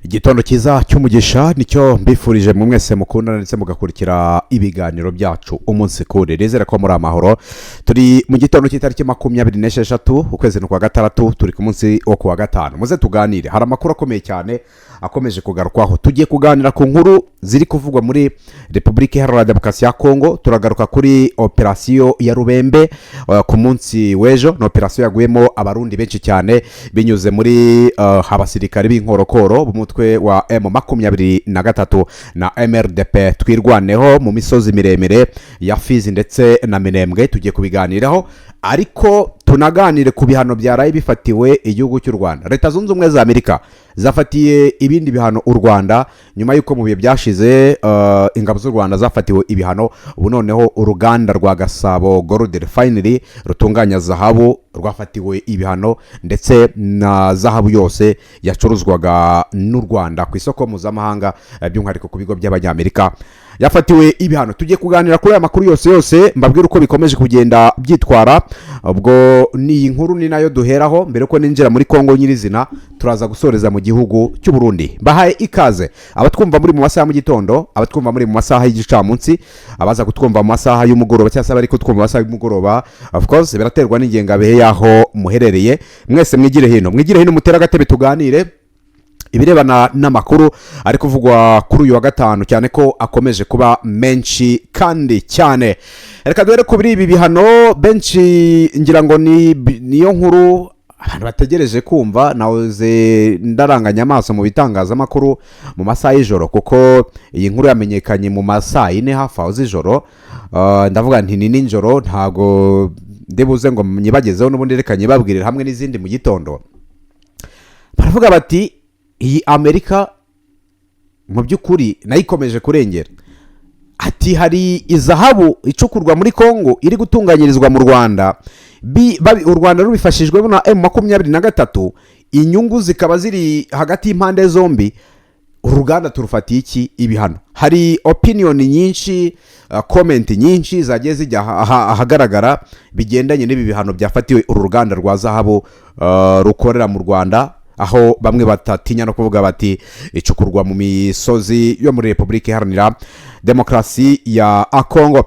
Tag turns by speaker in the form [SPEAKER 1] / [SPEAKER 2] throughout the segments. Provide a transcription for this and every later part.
[SPEAKER 1] Igitondo cyiza cy'umugisha nicyo mbifurije mu mwese mukundana ndetse mugakurikira ibiganiro byacu umunsi kure. Nizere ko muri amahoro. Turi mu gitondo cy'itariki 26, ukwezi ni kwa gatandatu, turi ku munsi wo kuwa gatanu. Muze tuganire, hari amakuru akomeye cyane akomeje kugarukwaho. Tugiye kuganira ku nkuru ziri kuvugwa muri Repubulika Iharanira Demokarasi ya Kongo. Turagaruka kuri operasiyo ya Rubembe ku munsi w'ejo. Ni operasiyo yaguyemo Abarundi benshi cyane binyuze muri abasirikare b'inkorokoro b'umutwe wa M23 na MRDP Twirwaneho mu misozi miremire ya Fizi ndetse na Minembwe. Tugiye kubiganiraho, ariko tunaganire ku bihano byaraye bifatiwe igihugu cy'u Rwanda. Leta Zunze Ubumwe za Amerika zafatiye ibindi bihano u Rwanda nyuma y'uko mu bihe byashize ingabo z'u Rwanda zafatiwe ibihano. Ubu noneho uruganda rwa Gasabo Gold Refinery rutunganya zahabu rwafatiwe ibihano, ndetse na zahabu yose yacuruzwaga n'u Rwanda ku isoko mpuzamahanga, by'umwihariko ku bigo by'Abanyamerika, yafatiwe ibihano. Tugiye kuganira kuri aya makuru yose yose, mbabwire uko bikomeje kugenda byitwara. Ubwo ni iyi nkuru ni nayo duheraho mbere ko ninjira muri Kongo nyirizina. Turaza gusoreza mu gihugu cy'u Burundi. Bahaye ikaze abatwumva muri mu masaha ya mu gitondo, abatwumva muri mu masaha y'igicamunsi, abaza kutwumva mu masaha y'umugoroba cyangwa se abari kutwumva mu masaha y'umugoroba. Of course biraterwa n'ingengabihe y'aho muherereye. Mwese mwigire hino, mwigire hino, mutere agatebe tuganire ibirebana n'amakuru ari kuvugwa kuri uyu wa gatanu, cyane ko akomeje kuba menshi kandi cyane. Reka duhere kuri ibi bihano. Benshi ngira ngo ni niyo nkuru abantu bategereje kumva. Nahoze ndaranganya amaso mu bitangazamakuru mu masaha y'ijoro, kuko iyi nkuru yamenyekanye mu masaha 4 hafi aho z'ijoro. Ndavuga nti ni nijoro, ntago ndibuze ngo nyibagezeho n'ubundi, reka nyibabwirire hamwe n'izindi mu gitondo. Baravuga bati iyi Amerika mu by'ukuri nayo ikomeje kurengera. Ati hari izahabu icukurwa muri Kongo iri gutunganyirizwa mu Rwanda, u Rwanda rubifashijwemo na M23, inyungu zikaba ziri hagati y'impande zombi. Uruganda turufatiye iki ibihano? Hari opinion nyinshi, comment nyinshi zagiye zijya ahagaragara bigendanye n'ibi bihano byafatiwe uru ruganda rwa zahabu rukorera mu Rwanda, aho bamwe batatinya no kuvuga bati icukurwa mu misozi yo muri Repubulika Iharanira Demokarasi ya Kongo.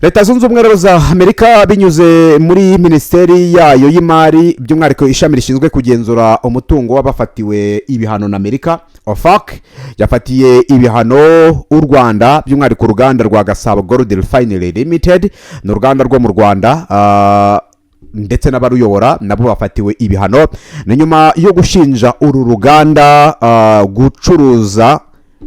[SPEAKER 1] Leta Zunze Ubumwe rero za Amerika, binyuze muri minisiteri yayo y'imari, by'umwihariko ishami rishinzwe kugenzura umutungo w'abafatiwe ibihano na Amerika, OFAC, yafatiye ibihano u Rwanda, by'umwihariko uruganda rwa Gasabo Gold Refinery Limited. Ni uruganda rwo mu Rwanda, ndetse n'abaruyobora nabo bafatiwe ibihano. Ni nyuma yo gushinja uru ruganda gucuruza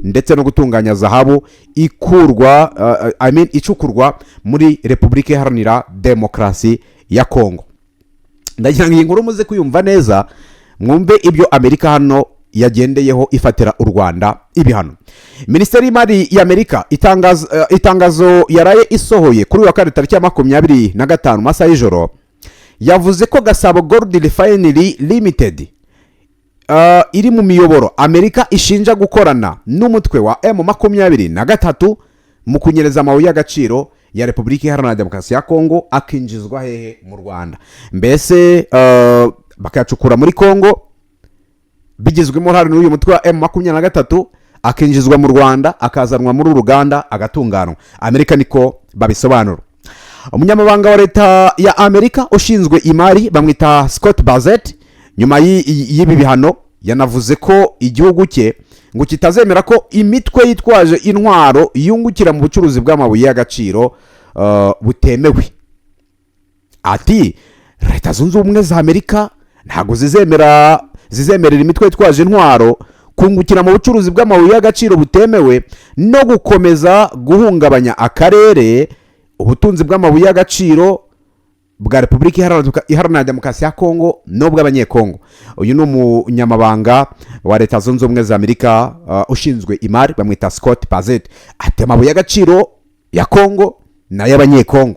[SPEAKER 1] ndetse no gutunganya zahabu ikurwa, I mean, icukurwa muri Repubulika Iharanira Demokarasi ya Kongo. Ndagira ngo iyi nkuru muze kuyumva neza, mwumve ibyo Amerika hano yagendeyeho ifatira u Rwanda ibihano. Minisiteri y'Imari y'Amerika, itangazo yaraye isohoye kuri uyu wa kane tariki ya 25 mu masaha y'ijoro, yavuze ko Gasabo Gold Refinery Limited iri mu miyoboro Amerika ishinja gukorana n'umutwe wa M23 mu kunyereza amabuye y'agaciro ya Repubulika Iharanira Demokarasi ya Kongo akinjizwa hehe? Mu Rwanda. Mbese bakayacukura muri Kongo bigizwemo uruhare n'uyu mutwe wa M23, akinjizwa mu Rwanda, akazanwa muri uru ruganda agatunganywa. Amerika niko babisobanura. Umunyamabanga wa leta ya Amerika ushinzwe imari bamwita Scott Bessent. Nyuma y'ibi bihano yanavuze ko igihugu cye ngo kitazemera ko imitwe yitwaje intwaro yungukira mu bucuruzi bw'amabuye y'agaciro butemewe. Ati Leta Zunze Ubumwe za Amerika ntabwo zizemerera imitwe yitwaje intwaro kungukira mu bucuruzi bw'amabuye y'agaciro butemewe no gukomeza guhungabanya akarere. Ubutunzi bw'amabuye y'agaciro bwa Repubulika Iharanira Demokarasi ya Kongo n'ubw'Abanyekongo. Uyu ni umunyamabanga wa Leta Zunze Ubumwe za Amerika ushinzwe imari, bamwita Scott Bessent. Ati amabuye y'agaciro ya Kongo n'ay'Abanyekongo.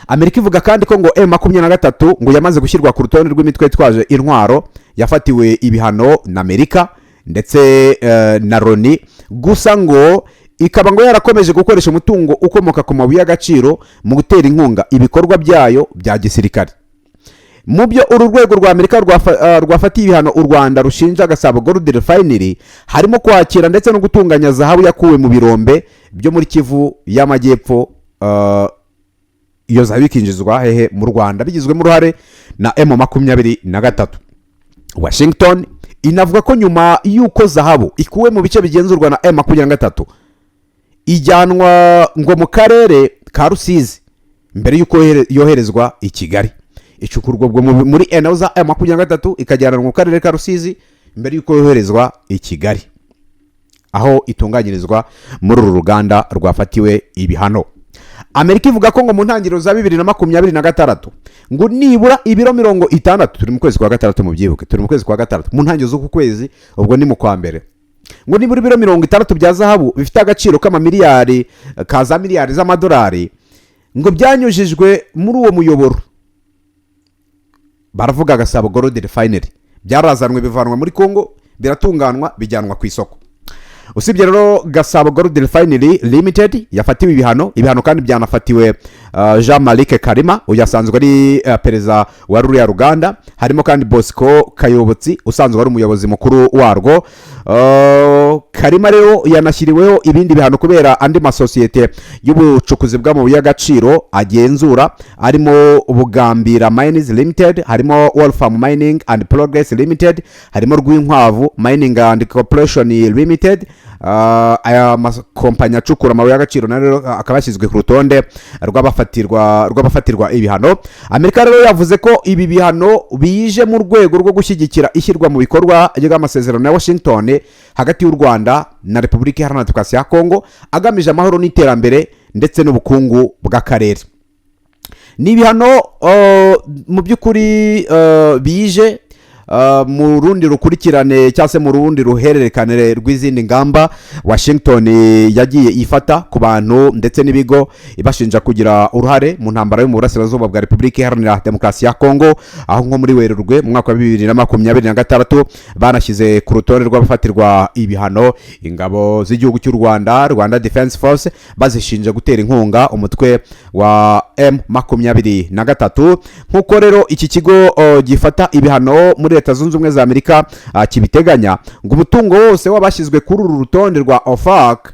[SPEAKER 1] Amerika ivuga kandi ko ngo M23 ngo yamaze gushyirwa ku rutonde rw'imitwe yitwaje intwaro yafatiwe ibihano na Amerika ndetse na Loni, gusa ngo ikaba ngo yarakomeje gukoresha umutungo ukomoka ku mabuye y'agaciro mu gutera inkunga ibikorwa byayo bya gisirikare. Mu byo uru rwego rwa Amerika rwafatiye ibihano u Rwanda rushinja Gasabo Gold Refinery, harimo kwakira ndetse no gutunganya zahabu yakuwe mu birombe byo muri Kivu y'Amajyepfo. Iyo zahabu ikinjizwa hehe? Mu Rwanda, bigizwemo uruhare na M23. Washington inavuga ko nyuma y'uko zahabu ikuwe mu bice bigenzurwa na M23, ijyanwa ngo mu karere ka Rusizi mbere y'uko yoherezwa i Kigali. Icukurwa ubwo muri eneo za M23, ikajyanwa mu karere ka Rusizi mbere y'uko yoherezwa i Kigali, aho itunganyirizwa muri uru ruganda rwafatiwe ibihano. Amerika ivuga ko ngo mu ntangiriro za 2026 ngo nibura ibiro 60, turi mu kwezi kwa gatandatu, mubyibuke, turi mu kwezi kwa gatandatu, mu ntangiriro z'uku kwezi, ubwo ni mu kwa mbere, ngo nibura ibiro 60 bya zahabu bifite agaciro k'amamiliyari ka za miliyari z'amadolari ngo byanyujijwe muri uwo muyoboro. Baravuga Gasabo Gold Refinery. Byarazanwe, bivanwa muri Congo, biratunganywa, bijyanwa ku isoko. Usibye rero Gasabo Gold Refinery Limited yafatiwe ibihano, ibihano kandi byanafatiwe Jean Malic Kalima, uyu asanzwe ari perezida wa ruriya ruganda. Harimo kandi Bosco Kayobotsi usanzwe ari umuyobozi mukuru warwo. Kalima rero yanashyiriweho ibindi bihano kubera andi masosiyete y'ubucukuzi bw'amabuye y'agaciro agenzura, arimo Bugambira Mines Limited, harimo Wolfram Mining and Progress Limited, harimo Rwinkwavu Mining and Corporation Limited. Aya makompanyi acukura amabuye y'agaciro nayo rero akaba yashyizwe ku rutonde rw'abafatirwa ibihano. Amerika rero yavuze ko ibi bihano bije mu rwego rwo gushyigikira ishyirwa mu bikorwa ry'amasezerano ya Washington hagati y'u Rwanda na Repubulika Iharanira Demokarasi ya Kongo, agamije amahoro n'iterambere ndetse n'ubukungu bw'akarere. Ni ibihano mu by'ukuri bije mu rundi rukurikirane cyangwa se mu rundi ruhererekane rw'izindi ngamba Washington yagiye ifata ku bantu ndetse n'ibigo, ibashinja kugira uruhare mu ntambara yo mu burasirazuba bwa Repubulika Iharanira Demokarasi ya Kongo, aho nko muri Werurwe mu mwaka wa 2026 banashyize ku rutonde rw'abafatirwa ibihano ingabo z'igihugu cy'u Rwanda, Rwanda Defense Force, bazishinja gutera inkunga umutwe wa M23. Nk'uko rero iki kigo gifata ibihano muri Leta Zunze Ubumwe za Amerika kibiteganya, ngo umutungo wose w'abashyizwe kuri uru rutonde rwa OFAC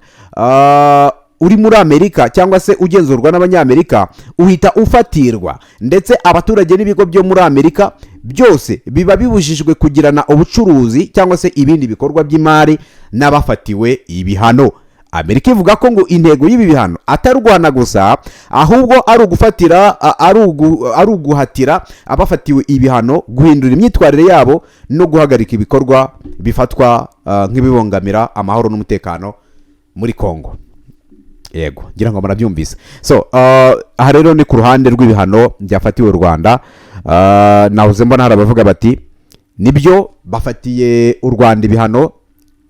[SPEAKER 1] uri muri Amerika cyangwa se ugenzurwa n'Abanyamerika uhita ufatirwa, ndetse abaturage n'ibigo byo muri Amerika byose biba bibujijwe kugirana ubucuruzi cyangwa se ibindi bikorwa by'imari n'abafatiwe ibihano. Amerika ivuga ko ngo intego y'ibi bihano atari u gusa, ahubwo ari ugufatira ari uguhatira abafatiwe ibihano guhindura imyitwarire yabo no guhagarika ibikorwa bifatwa nk'ibibongamira amahoro n'umutekano muri Congo. Yego, ngira ngo murabyumvise. So aha rero ni ku ruhande rw'ibihano byafatiwe u Rwanda. Nahoze mbona hari abavuga bati nibyo, bafatiye u Rwanda ibihano,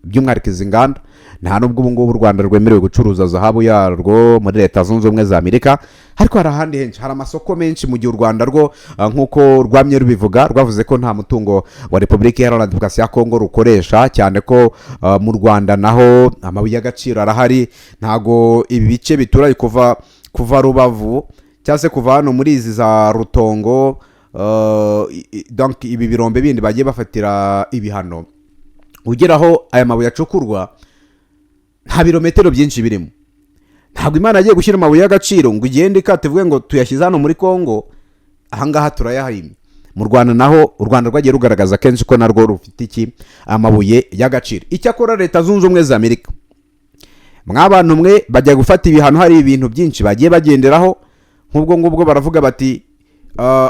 [SPEAKER 1] by'umwihariko izi nganda, nta nubwo ubu ngubu u Rwanda rwemerewe gucuruza zahabu yarwo muri Leta Zunze Ubumwe za Amerika, ariko hari ahandi henshi, hari amasoko menshi, mu gihe u Rwanda rwo nk'uko rwamye rubivuga, rwavuze ko nta mutungo wa Repubulika Iharanira Demokarasi ya Kongo rukoresha, cyane ko mu Rwanda naho amabuye y'agaciro arahari. Ntago ibi bice bituranye kuva Rubavu cyangwa se kuva hano muri izi za Rutongo, donc ibi birombe bindi bagiye bafatira ibihano, ugera aho aya mabuye acukurwa nta birometero byinshi birimo. Ntabwo Imana yagiye gushyira amabuye y'agaciro ngo ugende ikata ivuge ngo tuyashyize hano muri Kongo, ahangaha turayahimye. Mu Rwanda naho, u Rwanda rwagiye rugaragaza kenshi ko narwo rufite iki? Amabuye y'agaciro. Icyakora Leta Zunze Ubumwe za Amerika, mw'abantu mwe, bajya gufata ibihano hari ibintu byinshi bagiye bagenderaho. Nk'ubwo ngubwo baravuga bati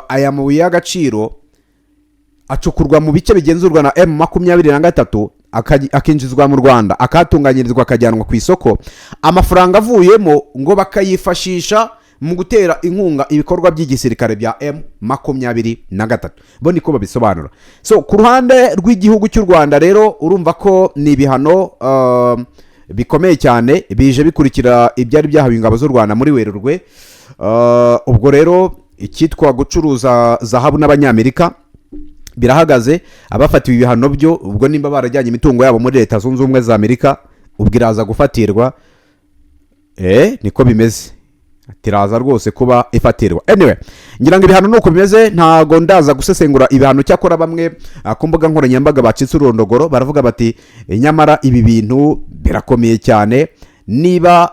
[SPEAKER 1] aya mabuye y'agaciro acukurwa mu bice bigenzurwa na M23, akinjizwa mu Rwanda, akahatunganyirizwa, akajyanwa ku isoko, amafaranga avuyemo ngo bakayifashisha mu gutera inkunga ibikorwa by'igisirikare bya M23. Bo niko babisobanura. So ku ruhande rw'igihugu cy'u Rwanda rero, urumva ko ni ibihano bikomeye cyane bije bikurikira ibyari byahawe ingabo z'u Rwanda muri Werurwe. Ubwo rero icyitwa gucuruza zahabu n'Abanyamerika birahagaze. Abafatiwe ibihano byo ubwo nimba barajyanye imitungo yabo muri Leta Zunze Ubumwe za Amerika, ubwo iraza gufatirwa. Niko bimeze. Tiraza rwose kuba ifatirwa. Anyway, ngira ngo ibihano nuko bimeze. Ntago ndaza gusesengura ibihano. Cyakora bamwe ku mbuga nkoranyambaga bacitse ururondogoro, baravuga bati: "Nyamara ibi bintu birakomeye cyane. Niba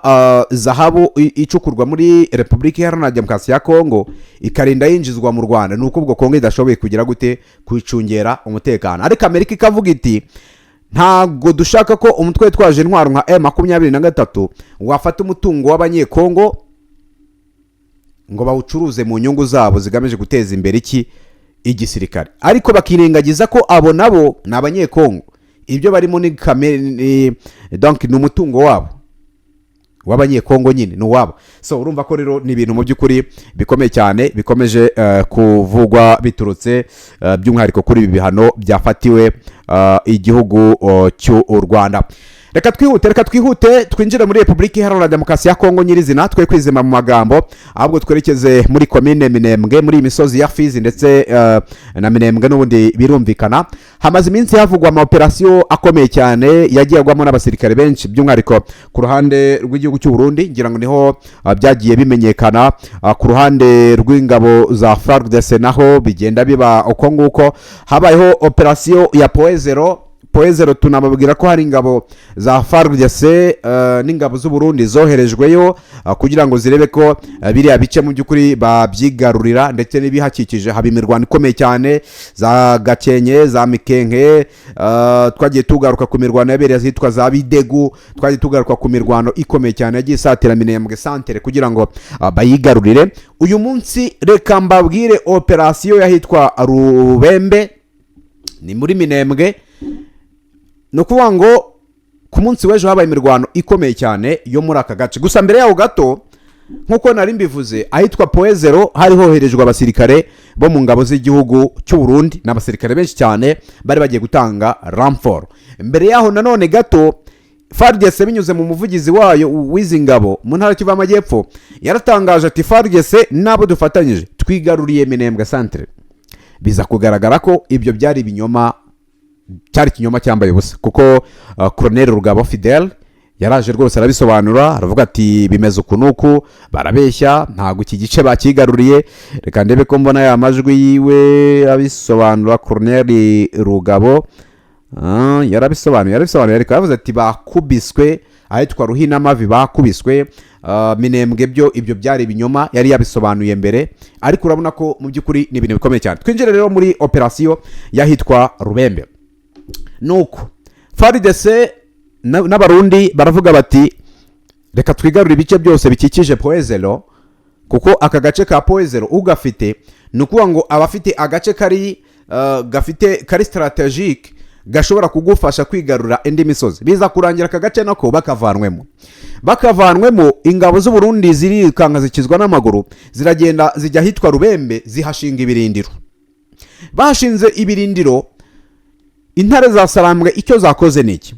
[SPEAKER 1] zahabu icukurwa muri Repubulika Iharanira Demokarasi ya Kongo ikarinda yinjizwa mu Rwanda, ni uko ubwo Kongo idashoboye kugira gute? Kuyicungera umutekano." Ariko Amerika ikavuga iti: "Ntabwo dushaka ko umutwe witwaje intwaro nka M23 wafata umutungo w'Abanyekongo ngo bawucuruze mu nyungu zabo zigamije guteza imbere iki? Igisirikare." Ariko bakirengagiza ko abo nabo ni Abanyekongo, ibyo barimo ni kamere, donc ni umutungo wabo w'Abanyekongo nyine, ni uwabo. So urumva ko rero ni ibintu mu by'ukuri bikomeye cyane bikomeje kuvugwa biturutse by'umwihariko kuri ibi bihano byafatiwe igihugu cy'u Rwanda. Reka twihute twinjire muri Repubulika Iharanira Demokarasi ya Kongo nyirizina, twe kwizima mu magambo, ahubwo twerekeze muri komine Minembwe, muri iyi misozi ya Fizi ndetse na Minembwe. N'ubundi birumvikana, hamaze iminsi havugwa amaoperasiyo akomeye cyane yagiye agwamo n'abasirikare benshi, by'umwihariko ku ruhande rw'igihugu cy'u Burundi. Ngira ngo niho byagiye bimenyekana. Ku ruhande rw'ingabo za FARDC naho bigenda biba uko nguko. Habayeho operasiyo ya Point Zéro. Point Zéro, tunababwira ko hari ingabo za FARDC n'ingabo z'u Burundi zoherejweyo kugira ngo zirebe ko biriya bice mu by'ukuri babyigarurira ndetse n'ibihakikije. Haba imirwano ikomeye cyane za Gakenke, za Mikenke. Twagiye tugaruka ku mirwano yabereye ahitwa za Bidegu. Twagiye tugaruka ku mirwano ikomeye cyane yagiye isatira Minembwe santere kugira ngo bayigarurire. Uyu munsi reka mbabwire operasiyo y'ahitwa Rubembe, ni muri Minembwe. Ni ukuvuga ngo ku munsi w'ejo habaye imirwano ikomeye cyane yo muri aka gace. Gusa mbere yaho gato, nk'uko nari mbivuze, ahitwa Point Zéro hari hoherejwe abasirikare bo mu ngabo z'igihugu cy'u Burundi. Ni abasirikare benshi cyane bari bagiye gutanga renfort. Mbere yaho nanone gato, FARDC binyuze mu muvugizi wayo w'izi ngabo mu ntara Kivu y'Amajyepfo yaratangaje ati: "FARDC n'abo dufatanyije twigaruriye Minembwe santere." Biza kugaragara ko ibyo byari ibinyoma, cyari ikinyoma cyambaye ubusa, kuko Colonel Rugabo Fidel yaraje rwose arabisobanura, aravuga ati: "Bimeze uku n'uku, barabeshya, ntabwo iki gice bakigaruriye." Reka ndebe ko mbona ya majwi yiwe abisobanura. Colonel Rugabo yarabisobanuye, ariko yaravuze ati: "Bakubiswe ahitwa Ruhinamavi, bakubiswe Minembwe." Byo ibyo byari ibinyoma, yari yabisobanuye mbere. Ariko urabona ko mu by'ukuri ni ibintu bikomeye cyane. Twinjire rero muri operasiyo y'ahitwa Rubembe. Nuko FARDC n'Abarundi baravuga bati: "Reka twigarure ibice byose bikikije Point Zéro," kuko aka gace ka Point Zéro ugafite, ni ukuvuga ngo abafite agace kari gafite kari stratégique gashobora kugufasha kwigarura indi misozi. Biza kurangira aka gace nako bakavanwemo. Ingabo z'u Burundi zirirukanka, zikizwa n'amaguru, ziragenda zijya ahitwa Rubembe, zihashinga ibirindiro. Bashinze ibirindiro, intare za Sarambwe icyo zakoze ni iki?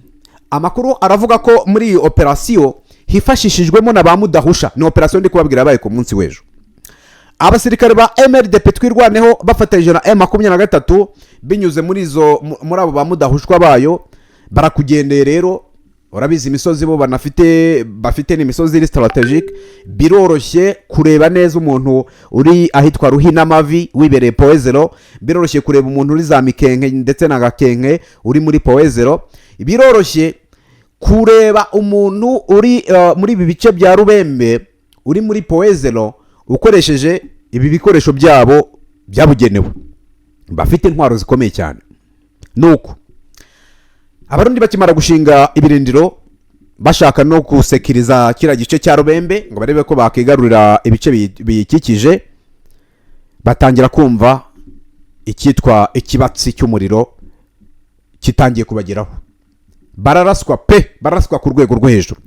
[SPEAKER 1] Amakuru aravuga ko muri iyi operasiyo hifashishijwemo na ba mudahusha. Ni operasiyo ndi kubabwira yabaye ku munsi w'ejo. Abasirikare ba MRDP Twirwaneho bafatanyije na M23 binyuze muri abo ba mudahushwa bayo barakugendeye. Rero urabizi, imisozi bo banafite, bafite ni imisozi iri stratégique. Biroroshye kureba neza umuntu uri ahitwa Ruhinamavi wibereye Point Zéro. Biroroshye kureba umuntu uri za Mikenke ndetse na Gakenke uri muri Point Zéro. Biroroshye kureba umuntu uri muri ibi bice bya Rubembe uri muri Point Zéro, ukoresheje ibi bikoresho byabo byabugenewe. Bafite intwaro zikomeye cyane. Nuko Abarundi bakimara gushinga ibirindiro, bashaka no gusekiriza kiriya gice cya Rubembe ngo barebe ko bakigarurira ibice biyikikije, batangira kumva icyitwa ikibatsi cy'umuriro kitangiye kubageraho. Bararaswa pe, bararaswa ku rwego rwo hejuru.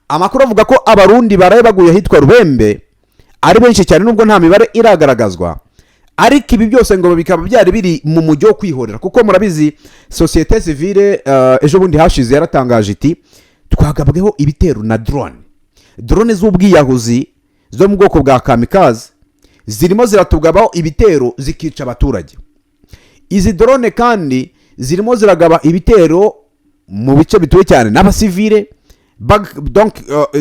[SPEAKER 1] Amakuru avuga ko Abarundi baraye baguye ahitwa Rubembe ari benshi cyane, nubwo nta mibare iragaragazwa. Ariko ibi byose ngo bikaba byari biri mu mujyi wo kwihorera, kuko murabizi, sosiyete sivile ejo bundi hashize yaratangaje iti: "Twagabweho ibitero na drone z'ubwiyahuzi zo mu bwoko bwa kamikaze, zirimo ziratugabaho ibitero zikica abaturage. Izi drone kandi zirimo ziragaba ibitero mu bice bituwe cyane n'abasivile." Donc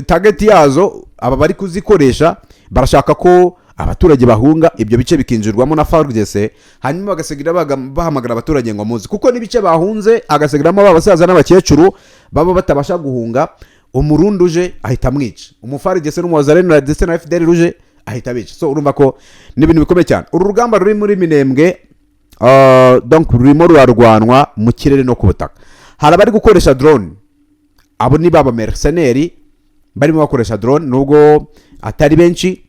[SPEAKER 1] target yazo Aba bari kuzikoresha barashaka ko abaturage bahunga, ibyo bice bikinjirwamo na FARDC, hanyuma bagasigira bahamagara abaturage ngo muzi, kuko n'ibice bahunze hagasigaramo ba basaza n'abakecuru baba batabasha guhunga. Umurundi uje ahita amwica, umu FARDC n'umuwazalendo ndetse na FDLR uje ahita abica. So urumva ko ni ibintu bikomeye cyane. Uru rugamba ruri muri Minembwe, donc rurimo rurarwanwa mu kirere no ku butaka. Hari abari gukoresha drone, abo ni ba mercenaires barimo bakoresha drone nubwo atari benshi.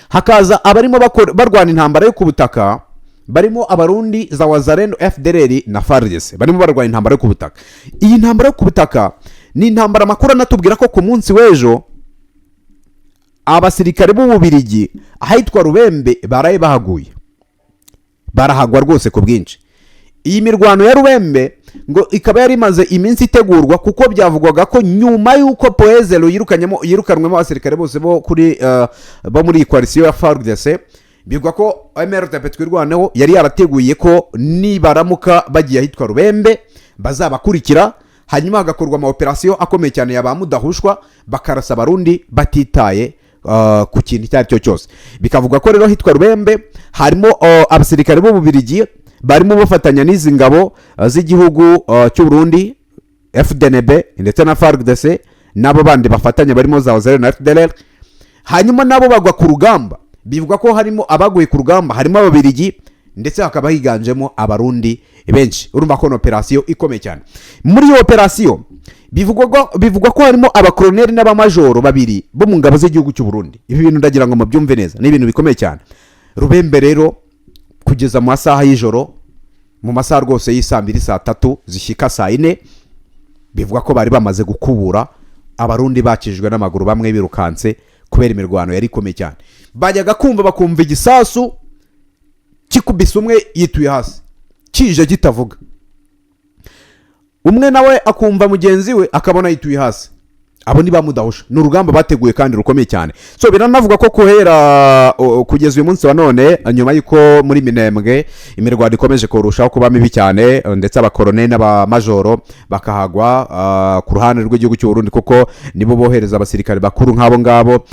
[SPEAKER 1] Hakaza abarimo barwana intambara yo ku butaka, barimo Abarundi, za Wazalendo, FDLR na FARDC, barimo barwana intambara yo ku butaka. Iyi ntambara yo ku butaka ni intambara amakuru anatubwira ko ku munsi w'ejo abasirikare b'Ububirigi ahitwa Rubembe baraye bahaguye, barahagwa rwose ku bwinshi. Iyi mirwano ya Rubembe ngo ikaba yari imaze iminsi itegurwa, kuko byavugwaga ko nyuma y'uko Point Zéro yirukanyemo yirukanwemo abasirikare bose bo muri iyi coalition ya FARDC, bivugwa ko MRDP Twirwaneho yari yarateguye ko nibaramuka bagiye ahitwa Rubembe bazabakurikira, hanyuma hagakorwa ama opération akomeye cyane ya ba mudahushwa, bakarasa Abarundi batitaye ku kintu icyo ari cyo cyose. Bikavuga ko rero ahitwa Rubembe harimo abasirikare b'Ububirigi barimo bafatanya n'izi ngabo z'igihugu cy'u Burundi, FDNB ndetse na FARDC, n'abo bandi bafatanya barimo za Wazalendo na FDLR, hanyuma nabo bagwa ku rugamba. Bivugwa ko harimo abaguye ku rugamba, harimo Ababirigi ndetse hakaba higanjemo Abarundi benshi. Urumva ko ni opération ikomeye cyane. Muri iyo opération bivugwa ko harimo abakoroneri n'abamajoro babiri bo mu ngabo z'igihugu cy'u Burundi. Ibi bintu ndagira ngo mubyumve neza, ni ibintu bikomeye cyane. Rubembe rero, kugeza mu masaha y'ijoro, mu masaha rwose y'isaa 2, saa 3 zishyika saa 4, bivugwa ko bari bamaze gukubura, Abarundi bakijijwe n'amaguru, bamwe birukanse kubera imirwano yari ikomeye cyane. Bajyaga kumva bakumva igisasu kikubise umwe yituye hasi, kije kitavuga, umwe nawe akumva mugenzi we akabona yituye hasi. Abo ni ba mudahusha. Ni urugamba bateguye kandi rukomeye cyane. So biranavuga ko guhera kugeza uyu munsi wa none, nyuma y'uko muri Minembwe imirwano ikomeje kurushaho kuba mibi cyane, ndetse abakoroneri n'abamajoro bakahagwa ku ruhande rw'igihugu cy'u Burundi, kuko nibo bohereza abasirikare bakuru nk'abo ngabo,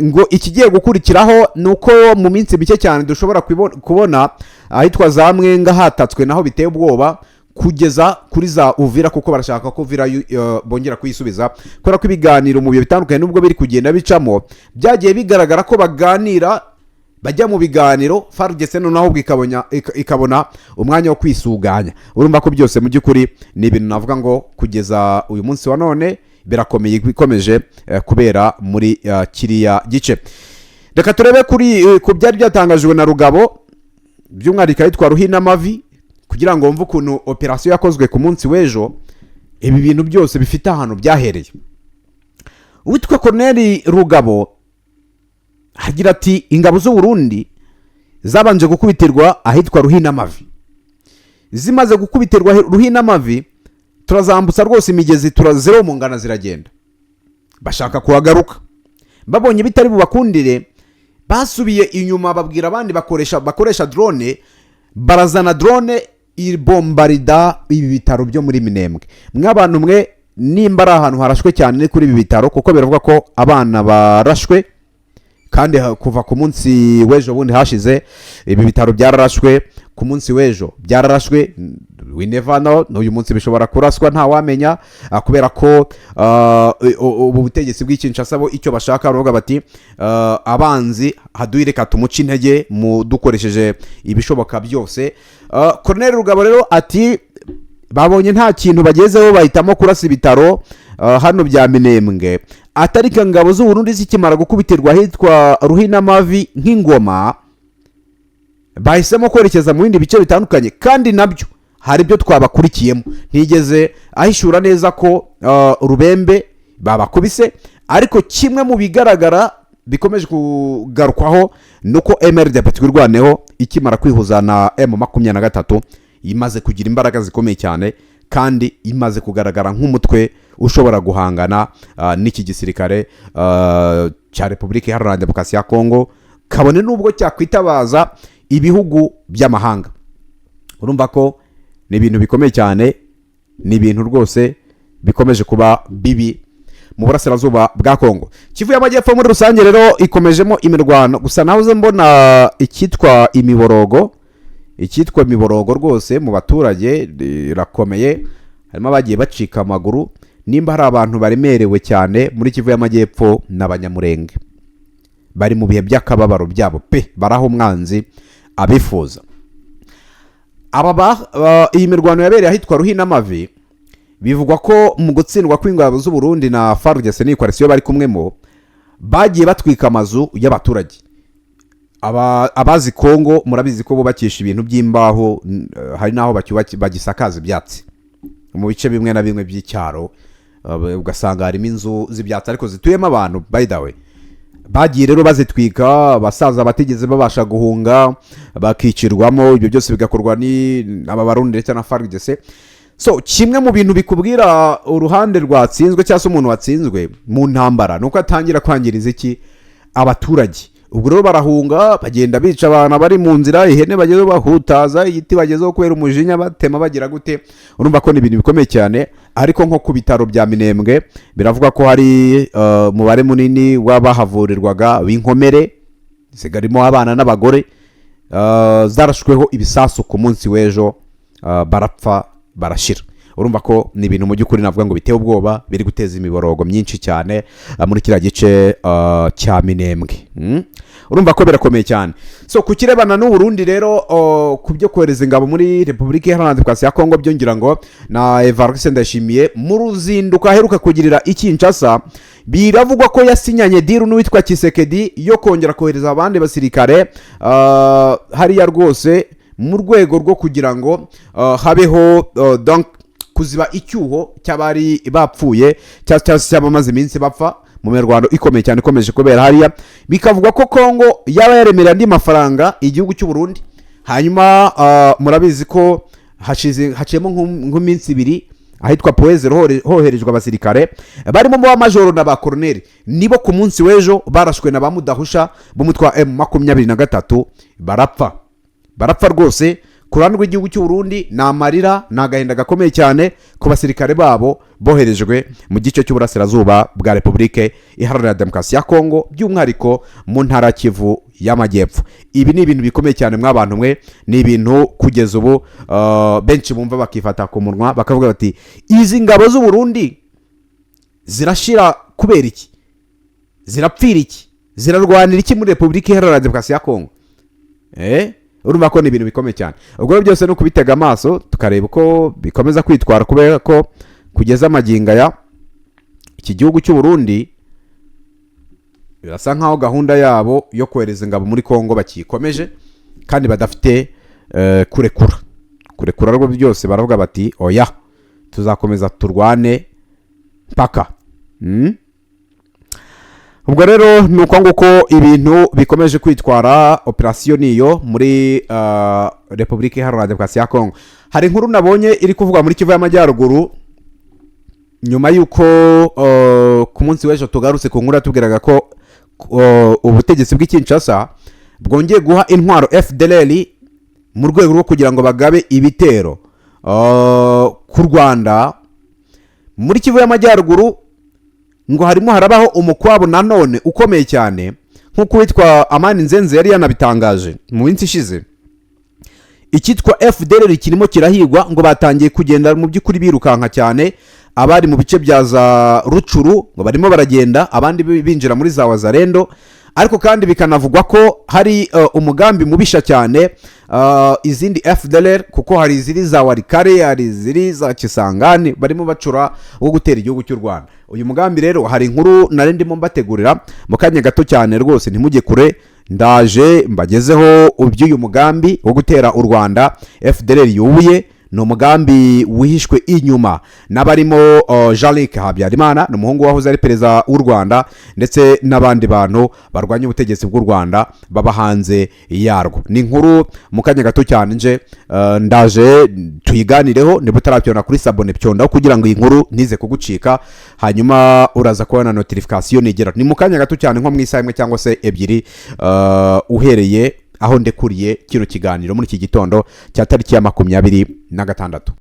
[SPEAKER 1] ngo ikigiye gukurikiraho ni uko mu minsi mike cyane dushobora kubona ahitwa za Mwenga hatatswe naho biteye ubwoba, kugeza kuri za Uvira, kuko barashaka ko Uvira bongera kuyisubiza, kubera ko ibiganiro mu bihe bitandukanye nubwo biri kugenda bicamo, byagiye bigaragara ko baganira, bajya mu biganiro, FARDC noneho ahubwo ikabona umwanya wo kwisuganya. Urumva ko byose mu by'ukuri ni ibintu navuga ngo kugeza uyu munsi wa none birakomeye, bikomeje kubera muri kiriya gice. Reka turebe kuri ku byari byatangajwe na Rugabo, by'umwihariko ahitwa Ruhinamavi, kugira ngo wumve ukuntu opération yakozwe ku munsi w'ejo. Ibi bintu byose bifite ahantu byahereye. Uwitwa Koroneri Rugabo agira ati: "Ingabo z'u Burundi zabanje gukubitirwa ahitwa Ruhinamavi. Zimaze gukubitirwa Ruhinamavi, turazambutsa rwose imigezi, turaziromongana, ziragenda, bashaka kuhagaruka. Babonye bitari bubakundire, basubiye inyuma, babwira abandi bakoresha drone, barazana drone ibombarida ibi bitaro byo muri Minembwe. Mw'abantu mwe, nimba ari ahantu harashwe cyane ni kuri ibi bitaro, kuko biravuga ko abana barashwe kandi kuva ku munsi w'ejo bundi hashize ibi bitaro byararashwe, ku munsi w'ejo byararashwe. We never know, n'uyu munsi bishobora kuraswa, ntawamenya, kubera ko ubu butegetsi bw'i Kinshasa bo icyo bashaka baravuga bati: 'Abanzi haduyi reka tumuce intege mu dukoresheje ibishoboka byose.'" Colonel Rugabo rero ati: "Babonye nta kintu bagezeho, bahitamo kurasa ibitaro hano bya Minembwe. Atariko ingabo z'u Burundi zikimara gukubitirwa ahitwa Ruhinamavi nk'ingoma, bahisemo kwerekeza mu bindi bice bitandukanye, kandi nabyo hari ibyo twabakurikiyemo." Ntigeze ahishura neza ko Rubembe babakubise, ariko kimwe mu bigaragara bikomeje kugarukwaho ni uko MRDP Twirwaneho ikimara kwihuza na M23 imaze kugira imbaraga zikomeye cyane, kandi imaze kugaragara nk'umutwe ushobora guhangana n'iki gisirikare cya Repubulika Iharanira Demokarasi ya Kongo, kabone n'ubwo cyakwitabaza ibihugu by'amahanga. Urumva ko ni ibintu bikomeye cyane, ni ibintu rwose bikomeje kuba bibi. mu burasirazuba bwa Kongo. Kivu y'Amajyepfo muri rusange rero ikomejemo imirwano, gusa nahoze mbona icyitwa imiborogo, icyitwa imiborogo rwose mu baturage irakomeye. Harimo abagiye bacika amaguru. Nimba hari abantu baremerewe cyane muri Kivu y'Amajyepfo ni Abanyamurenge, bari mu bihe by'akababaro byabo pe, baraho umwanzi abifuza. Iyi mirwano yabereye ahitwa Ruhinamavi. Bivugwa ko mu gutsindwa kw'ingabo z'u Burundi na FARDC n'iyi coalition bari kumwemo, bagiye batwika amazu y'abaturage. Abazi Kongo murabizi ko bubakisha ibintu by'imbaho, hari n'aho bagisakaza ibyatsi mu bice bimwe na bimwe by'icyaro, ugasanga harimo inzu z'ibyatsi ariko zituyemo abantu. By the way, bagiye rero bazitwika, abasaza batigeze babasha guhunga bakicirwamo. Ibyo byose bigakorwa ni aba Barundi ndetse na FARDC. So kimwe mu bintu bikubwira uruhande rwatsinzwe cyangwa se umuntu watsinzwe mu ntambara ni uko atangira kwangiriza iki? Abaturage. Ubwo rero barahunga, bagenda bica abantu bari mu nzira, ihene bagezeho bahutaza, igiti bagezeho kubera umujinya batema, bagira gute. Urumva ko ni ibintu bikomeye cyane. Ariko nko ku bitaro bya Minembwe biravuga ko hari umubare munini w'abahavurirwaga b'inkomere zigarimo abana n'abagore, zarashweho ibisasu ku munsi w'ejo, barapfa barashira. Urumva ko ni ibintu mu by'ukuri navuga ngo biteye ubwoba, biri guteza imiborogo myinshi cyane muri kiriya gice cya Minembwe. Urumva ko birakomeye cyane. So ku kirebana n'Uburundi rero, ku byo kohereza ingabo muri Repubulika Iharanira Demokarasi ya Kongo, byongera ngo na Evariste Ndayishimiye mu ruzinduko aheruka kugirira i Kinshasa, biravugwa ko yasinyanye deal n'uwitwa Tshisekedi yo kongera kohereza abandi basirikare hariya rwose, mu rwego rwo kugira ngo habeho donc kuziba icyuho cy'abari bapfuye cyangwa se cy'abamaze iminsi bapfa mu mirwano ikomeye cyane ikomeje kubera hariya. Bikavugwa ko Kongo yaba yaremereye andi mafaranga igihugu cy'u Burundi. Hanyuma murabizi ko hashize haciyemo nk'iminsi 2 ahitwa Poezero hoherejwe abasirikare barimo ba majoro na ba koroneri, nibo ku munsi w'ejo barashwe na ba mudahusha b'umutwe wa M23 barapfa, barapfa rwose. Ku ruhande rw'igihugu cy'u Burundi ni amarira, ni agahinda gakomeye cyane ku basirikare babo boherejwe mu gice cy'uburasirazuba bwa Repubulike Iharanira Demokarasi ya Kongo, by'umwihariko mu ntara ya Kivu y'Amajyepfo. Ibi ni ibintu bikomeye cyane mw'abantu mwe, ni ibintu kugeza ubu benshi bumva bakifata ku munwa, bakavuga bati: "Izi ngabo z'u Burundi zirashira kubera iki? Zirapfira iki? Zirarwanira iki muri Repubulika Iharanira Demokarasi ya Kongo?" Urumva ko ni ibintu bikomeye cyane. Ubwo rero byose ni ukubitega amaso tukareba uko bikomeza kwitwara, kubera ko kugeza amagingo aya iki gihugu cy'u Burundi birasa nkaho gahunda yabo yo kohereza ingabo muri Kongo bakiyikomeje kandi badafite kurekura. Kurekura rwo byose baravuga bati: "Oya, tuzakomeza turwane mpaka." Ubwo rero ni uko nguko ibintu bikomeje kwitwara. Operasiyo niyo muri Repubulika Iharanira Demokarasi ya Kongo. Hari inkuru nabonye iri kuvugwa muri Kivu y'Amajyaruguru nyuma y'uko ku munsi w'ejo tugarutse ku nkuru yatubwiraga ko ubutegetsi bw'i Kinshasa bwongeye guha intwaro FDLR mu rwego rwo kugira ngo bagabe ibitero ku Rwanda. Muri Kivu y'Amajyaruguru ngo harimo harabaho umukwabo nanone ukomeye cyane, nk'uko uwitwa Amani Nzenze yari yanabitangaje mu minsi ishize. Icyitwa FDLR kirimo kirahigwa, ngo batangiye kugenda mu by'ukuri birukanka cyane. Abari mu bice bya za Rutshuru ngo barimo baragenda, abandi binjira muri za Wazalendo. Ariko kandi bikanavugwa ko hari umugambi mubisha cyane, izindi FDLR, kuko hari iziri za Walikale, hari iziri za Kisangani, barimo bacura wo gutera igihugu cy'u Rwanda. Uyu mugambi rero hari inkuru nari ndimo mbategurira mu kanya gato cyane rwose, ntimujye kure, ndaje mbagezeho iby'uyu mugambi wo gutera u Rwanda FDLR yubuye. Ni umugambi wihishwe inyuma n'abarimo Jean Luc Habyarimana, ni umuhungu wahoze ari perezida w'u Rwanda, ndetse n'abandi bantu barwanya ubutegetsi bw'u Rwanda baba hanze yarwo. Ni inkuru mu kanya gato cyane nje ndaje tuyiganireho. Niba utarabyona kuri s'abonner, pyondaho kugira ngo iyi nkuru ntize kugucika, hanyuma uraza kubona notification nigera. Ni mu kanya gato cyane, nko mu isaha imwe cyangwa se 2 uhereye aho ndekuriye kino kiganiro muri iki gitondo cya tariki ya 26.